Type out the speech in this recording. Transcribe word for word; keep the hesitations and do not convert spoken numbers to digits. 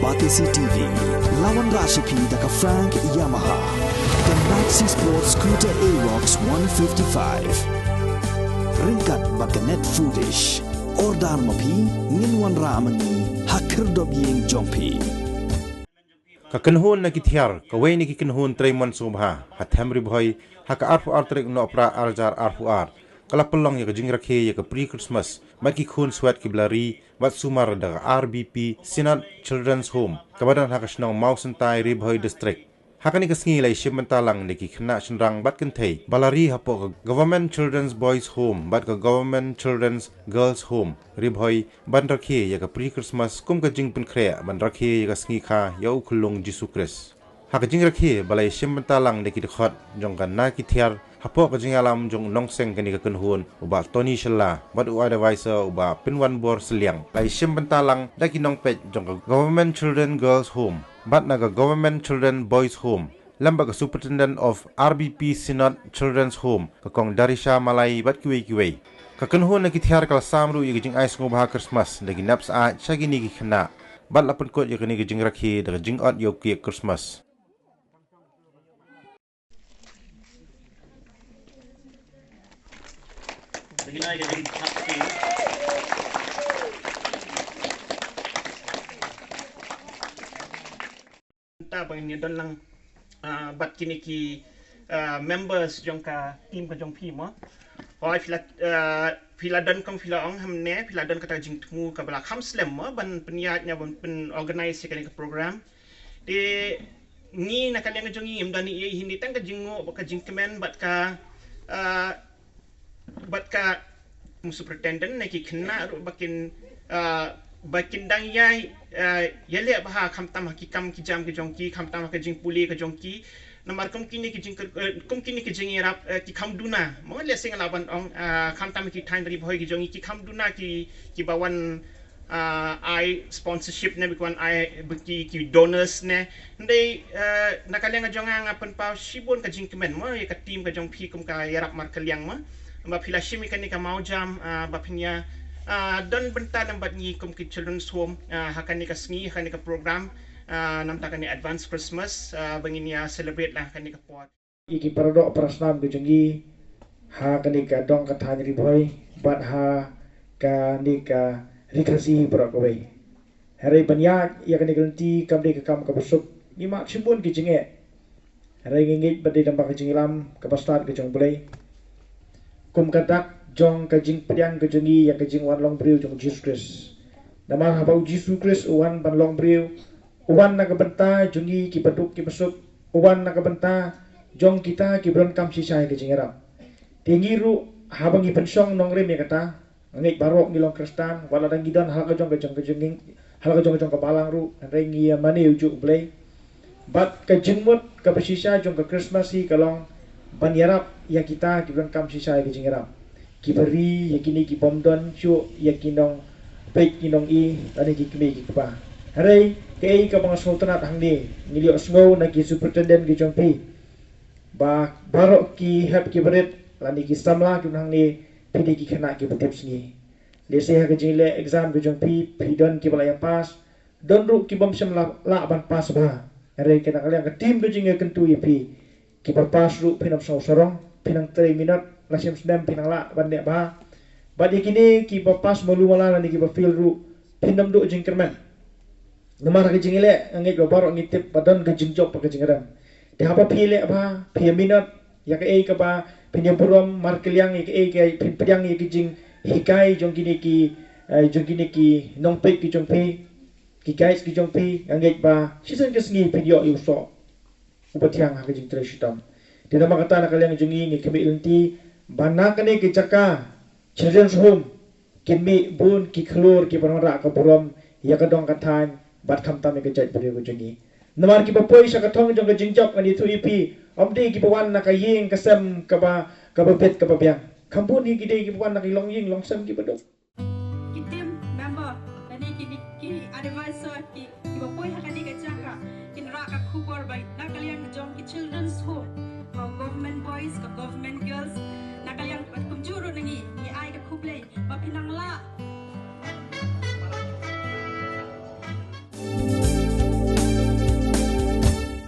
Batesi T V, la wanrah sha phi da ka Frank Yamaha, ka Maxi Sport Scooter Aerox one fifty-five. Ryngkat bad ka Net Foodish. Order ma phi, ngin wanrah ma ngi ha khyrdop ïing jong phi. Ka kynhun na ki thiar, kawei na ki kynhun trei mon sngewbha ha Them Ri Bhoi, ha ka arphew ar tarik u Nohprah ar hajar arphew ar, ka la pynlong ïa ka jingrakhe ïa ka pre-Christmas bad ki khun swet kiba la ri bad sumar da ka R B P Synod Children's Home, kaba don ha ka shnong Mawsyntai, Ri Bhoi District. Ha kane ka sngi la ïashim bynta lang da ki khynnah shynrang bad kynthei ba la ri hapoh ka Government Children's Boys Home bad ka Government Children's Girls Home, Ri Bhoi, ban rakhe ïa ka pre-Christmas kum ka jingpynkhreh ban rakhe ïa ka sngi kha ïa u khyllung Jisu Khrist. Ha ka jingrakhe ba la ïashim bynta lang da ki dkhot jong ka na ki thiar, hapoh ka jingïalam jong u nongseng kane ka kynhun u Bah Tony Shylla bad u advisor u Bah Pynwanbor Sylliang, la ïashim bynta lang da ki nongpeit jong ka Government Children Girls Home bad na ka Government Children Boys Home, lem bad ka Superintendent of R B P Synod Children's Home, ka Kong Darisha Malai bad kiwei kiwei. Ka kynhun na ki thiar ka la sam ruh ïa ka jingai sngewbha Christmas da ki nep syaid sha kine ki khynnah bad la pynkut ïa kane ka jingrakhe da ka jingot ïa u cake Christmas. Mynta ba ngin ïa don lang, ah, bad kine ki, ah, members jong ka team ka jong phi mo. Hooid, phi la, ah, phi la don, kum phi la ong hangne, phi la don kata ka jingthmu kaba la kham slem mo ban pynïaid ne ban pyn-organize ïa kane ka program. Te ngi na ka liang jong ngi ngim don ei ei, hynrei tang ka jingnguh bad ka jingkmen bad ka, ah, bad ka, um, superintendent ne ki khynnah ruh ba kin, ah, ba kin dang ïai, ah, ïaleh bha khamtam ha ki kam ki jam ki jong ki, khamtam ha ka jingpule ka jong ki. Namar kum kine ki jing, eh, kum kine ki jingïarap, eh, ki kham duna. Mo, lehse nga lah ban ong, ah, khamtam ha ki thaiñ Ri Bhoi ki jong ngi ki kham duna ki, kiba wan, ah, ai sponsorship ne, ba ki wan ai, ba ki, ki donors ne. Hynrei, ah, na ka liang jong nga nga pynpaw shibun ka jingkmen mo ïa ka team ka jong phi kum ka ïarap markylliang mo. Ba phi la shim ïa kane ka mawjam, ah, ba phin ïa, ah, don bynta lem bad ngi kum ki Children's Home, ah, ha kane ka sngi, ha kane ka program, ah, namar kane advance Christmas, ah, ba ngin ïa celebrate lang ha kane ka por. Ïa ki paradoh parasnam ka jong ngi ha kane ka dong ka thaiñ Ri Bhoi bad ha kane ka Ri Khasi baroh kawei. Hynrei ban ïaid ïa kane ka lynti kam dei ka kam kaba suk, ngi mad shibun ki jingeh. Hynrei ngi ngeit ba dei lyngba ka jingïalam kaba stad ka jong U Blei, kum ka dak jong ka jingpdiang ka jong ngi ïa ka jingwan long briew jong U Jisu Khrist. Namar haba U Jisu Khrist u wan ban long briew, u wan na ka bynta jong ngi kiba duk kiba suk, u wan na ka bynta jong kita kiba donkam shisha ïa ka jingïarap. Te ngi ruh haba ngi pynshong nongrim ïa kata, nga ngeit baroh ngi long Khristan, wat la dang ngi don ha la ka jong ka jong ka jong ngi, ha la ka jong ka jong ka balang ruh, hynrei ngi ïa mane u juh U Blei. Bad ka jingmut kaba shisha jong ka Christmas hi ka long ban ïarap ïa kita kiba donkam shisha ïa ka jingïarap, kiba ri, ïa kine ki bym don shuh ïa ki nongpeit ki nong-i lane ki kmie ki kpa. Hynrei kaei kaba nga sngewtynnat hangne, ngi la ïohsngew na ki superintendent ki jong phi ba baroh ki hep ki barit lane ki samla kiba hangne phi dei ki khynnah kiba tipsngi. Lehse ha ka jingleh exam ka jong phi, phi don kiba la ïa pass, don ruh ki bym shym la lah ban pass bha. Hynrei na ka liang ka team ka jong ngi ka kyntu ïa phi, kiba pass ruh phin ym sngew sarong, phin nang trei minot, la shem snem phin nang lah ban leh bha. Bad ïa kine kiba pass malu mala lane kiba fail ruh, phin ym duh jingkyrmen. Namar ka jingleh, nga ngeit ba baroh ngi tip ba don ka jingjop bad ka jingrem. Te haba phi leh bha, phi ïa minot ïa kaei kaba phin ïa burom markylliang, ïa kaei ka phin pdiang, ïa ka jinghikai jong kine ki, eh, jong kine ki nongpeit ki jong phi, ki guides ki jong phi, nga ngeit ba shisien ka sngi phin ïoh ïa u soh uba thiang ha ka jingtrei shitom. Te namar kata na ka liang jong ngi ngi khmih lynti ba na kane ka jaka Children's Home kin mih bun ki khlur kiban wanrah ka burom ïa ka dong ka thaiñ bad khamtam ïa ka jaitbynriew ka jong ngi. Namar kiba poi sha ka thong jong ka jingjop, ngan ïathuh ïa phi, ym dei kiba wan na ka ïing ka sem kaba, kaba bit kaba biang. Kham bun hi ki dei kiba wan na ki longïing longsem kiba duk. Ki team member lane ki, ki advisor ki, kiba poi ha kane ka jaka kin rah ka khubor ba na ka liang jong ki Children's Home, ka Government Boys, ka Government Girls, na ka liang bad kumjuh ruh na ngi, ngi ai ka khublei ba phin nang lah